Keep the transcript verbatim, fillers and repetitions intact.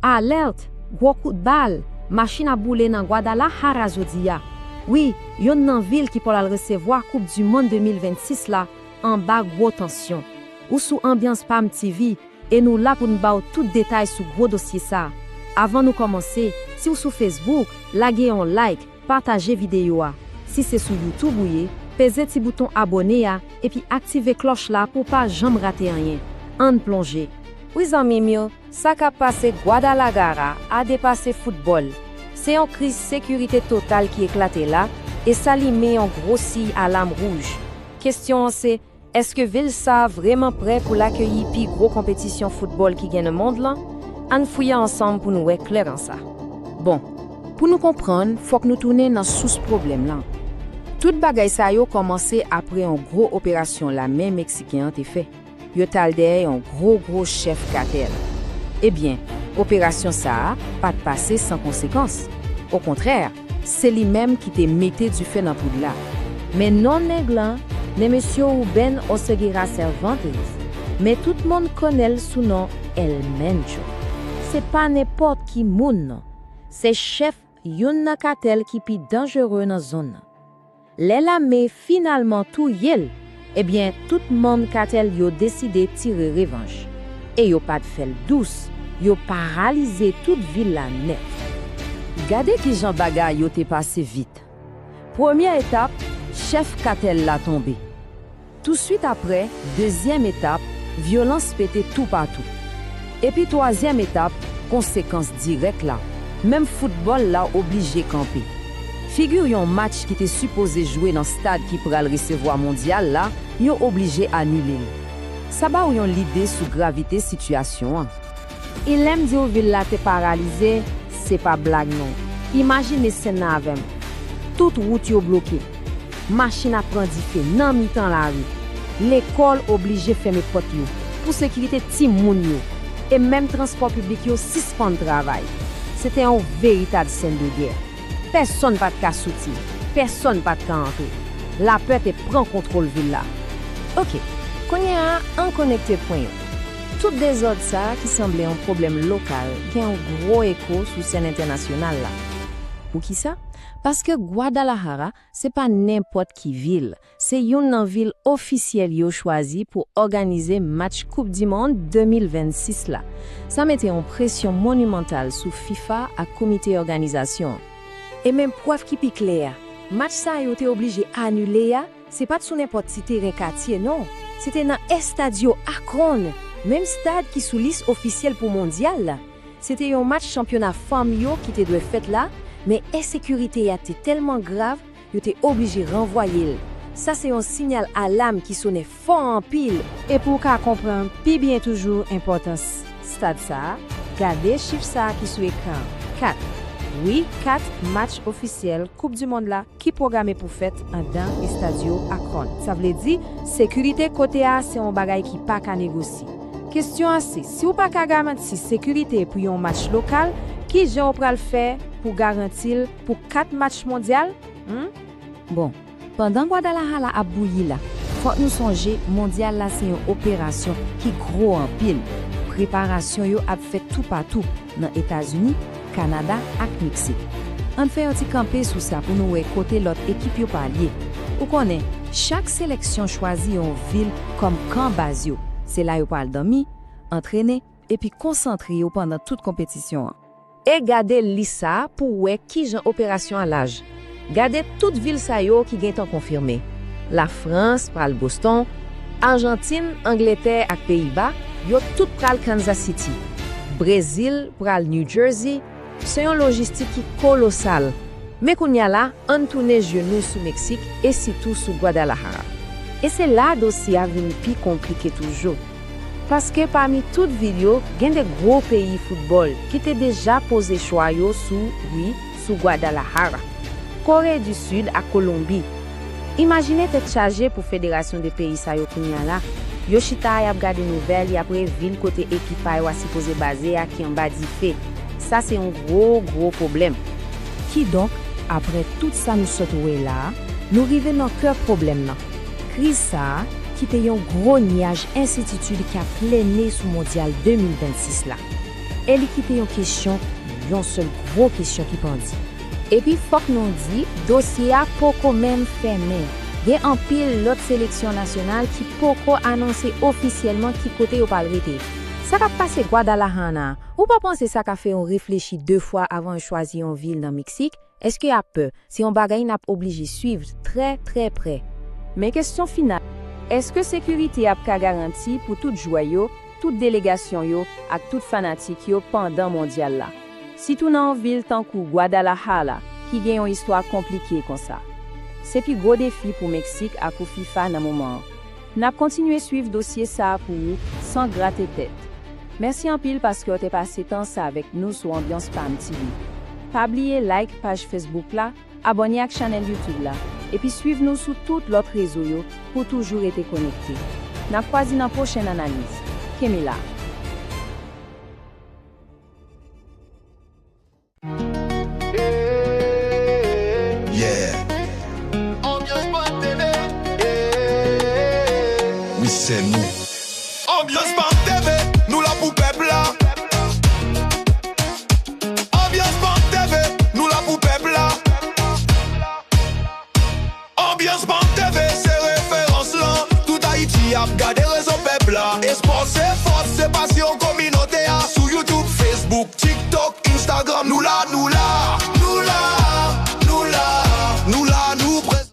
Alèt! Gwo kout bal! Machin ap boule nan Guadalajara jodi a. Wi, youn nan vil ki pral resevwa Koup di Mond de mil vennsis la anba gwo tansyon. Ou sou Anbyans Pam T V e nou la pou n ba w tout detay sou gwo dosye sa a. Avan nou kòmanse, si w sou Facebook, lage yon like, pataje videyo a. Si se sou YouTube ou ye, peze ti bouton abòne a epi aktive klòch la pou w pa janm rate anyen. Ann plonje! Wi zanmi m yo, sa k ap pase Guadalajara a depase foutbòl. Se yon kriz sekirite total ki eklate la, e sa limen yon gwo siy alam wouj. Kesyon an se, èske vil sa a vrèman prè pou l akeyi pi gwo konpetisyon foutbòl ki gen nan mond lan? Ann fouye ansanm pou nou wè klè nan sa. Bon, pou nou konprann, fòk nou tounen nan sous pwoblèm lan. Tout bagay sa yo kòmanse apre yon gwo operasyon lame meksiken an te fè. Yo t al dèyè yon gwo gwo chèf katèl. Ebyen, operasyon sa a pa t pase san konsekans. Okontrè, se li menm ki te mete dife nan poud la. Men non nèg lan, Nemesio Rubén Oseguera Cervantes, men tout moun konnen l sou non El Mencho. Se pa nenpòt ki moun non. Se chèf youn nan katèl ki pi danjere nan zòn nan. Lè lame finalman touye l, ebyen, tout manm katèl yo deside tire revanj. E yo pa t fè l dous, yo paralize tout vil la nèt. Gade kijan bagay yo te pase vit. Premyè etap, chèf katèl la tonbe. Touswit apre, dezyèm etap, vyolans pete toupatou. Epi twazyèm etap, konsekans dirèk la, menm foutbòl la oblije kanpe. Figi yon match ki te sipoze jwe nan stad ki pral resevwa mondyal la, yo oblije anile l. Sa ba w yon lide sou gravite sitiyasyon an. E lè m di w vil la te paralize, se pa blag non. Imajine sèn nan avè m. Tout wout yo bloke. Machin ap pran dife nan mitan lari. Lekòl oblije fèmen pòt yo pou sekirite timoun yo. E menm transpò piblik yo sispann travay. Se te yon veritab sèn de gè. Pèsonn pa t ka soti, pèsonn pa t ka antre. Lapè te pran kontwòl vil la. Oke, kounye a, ann konekte pwen yo. Tout dezòd sa a ki sanble yon pwoblèm lokal gen yon gwo eko sou sèn entènasyonal la. Poukisa? Paske Guadalajara se pa nenpòt ki vil, se youn nan vil ofisyèl yo chwazi pou òganize match Koup di Mond de mil vennsis la. Sa mete yon presyon monimantal sou fifa ak komite òganizasyon an. E men prèv ki pi klè a, match sa yo te oblije anile a, se pa t sou nenpòt ti teren katye non, se te nan Estadio Akron, menm stad ki sou lis ofisyèl pou mondyal la. Se te yon match chanpyona fanm yo ki te dwe fèt la, men ensekirite a te tèlman grav, yo te oblije ranvwaye l. Sa se yon siyal alam ki sonnen fò anpil. E pou w ka konprann pi byen toujou enpòtans stad sa a, gade chif sa a ki sou ekran an. Kat, wi, kat match ofisyèl Koup di Mond la ki pwograme pou fèt anndan Estadio Akron. Sa vle di, sekirite kote a se yon bagay ki pa ka negosye. Kesyon an se, si w pa ka garanti sekirite pou yon match lokal, ki jan w pral fè pou garanti l pou kat match mondyal? Hmm? Bon, pandan Guadalajara ap bouyi la, fòk nou sonje mondyal la se yon operasyon ki gwo anpil. Preparasyon yo ap fèt toupatou, nan Etazini, Kanada ak Meksik. Ann fè yon ti kanpe sou sa pou nou wè kote lòt ekip yo pral ye. Ou konnen, chak seleksyon chwazi yon vil kòm kan baz yo. Se la yo pral dòmi, antrene, epi konsantre yo pandan tout konpetisyon an. E gade lis sa a pou w wè kijan operasyon an laj. Gade tout vil sa yo ki gentan konfime. Lafrans pral Boston, Ajantin, Angletè ak Peyiba, yo tout pral Kansas City. Brezil pral New Jersey, se yon lojistik ki kolosal. Men kounye a la, ann tounen je nou sou Meksik e sitou sou Guadalajara. E se la dosye a vin pi konplike toujou. Paske pami tout vil yo, gen de gwo peyi foutbòl ki te deja poze chwa yo sou, wi, sou Guadalajara. Kore di Sid ak Kolonbi. Imajine tèt chaje pou federasyon de peyi sa yo kounye a la. Yo chita, y ap gade nouvèl, y ap revin kote ekip pa yo a sipoze baze a ki anba dife. Sa se yon gwo, gwo pwoblèm. Kidonk, apre tout sa nou sot wè la a, nou rive nan kè pwoblèm nan. Kriz sa a kite yon gwo nyaj ensètitid k ap plene sou Mondyal de mil vennsis la. e li kite yon kesyon, yon sèl gwo kesyon ki pandye. Epi fòk nou di, dosye a poko menm fèmen. Gen anpil lòt seleksyon nasyonal ki poko anonse ofisyèlman ki kote yo pral rete. Sa k ap pase Guadalajara a, ou pa panse sa ka fè yon reflechi de fwa avan yo chwazi yon vil nan Meksik? Èske y ap pè? Se yon bagay n ap oblije swiv trè, trè prè. Men kesyon final, èske sekirite ap ka garanti pou tout jwè yo, tout delegasyon yo ak tout fanatik yo pandan mondyal la? Sitou nan yon vil tankou Guadalajara, ki gen yon istwa konplike konsa. Se pi gwo defi pou Meksik ak pou fifa nan moman an. N ap kontinye swiv dosye sa a pou ou, san grate tèt. Mèsi anpil paske w te pase tan sa avèk nou sou Anbyans Pam T V. Pa bliye like paj Facebook la, abòne ak chanèl YouTube la, epi swiv nou sou tout lòt rezo yo pou toujou rete konekte. N ap kwaze nan pwochèn analiz. Kenbe la. Yeah. Anbyans Pam T V. Wi, se nou. Anbyans Pam T V, nou la pou pèp la. Anbyans Pam T V, nou la pou pèp la. Anbyans Pam T V, se referans lan. Tout Ayiti ap gade rezo pèp la. Espò se fòs, se pasyon kominote a. Sou YouTube, Facebook, TikTok, Instagram, nou la, nou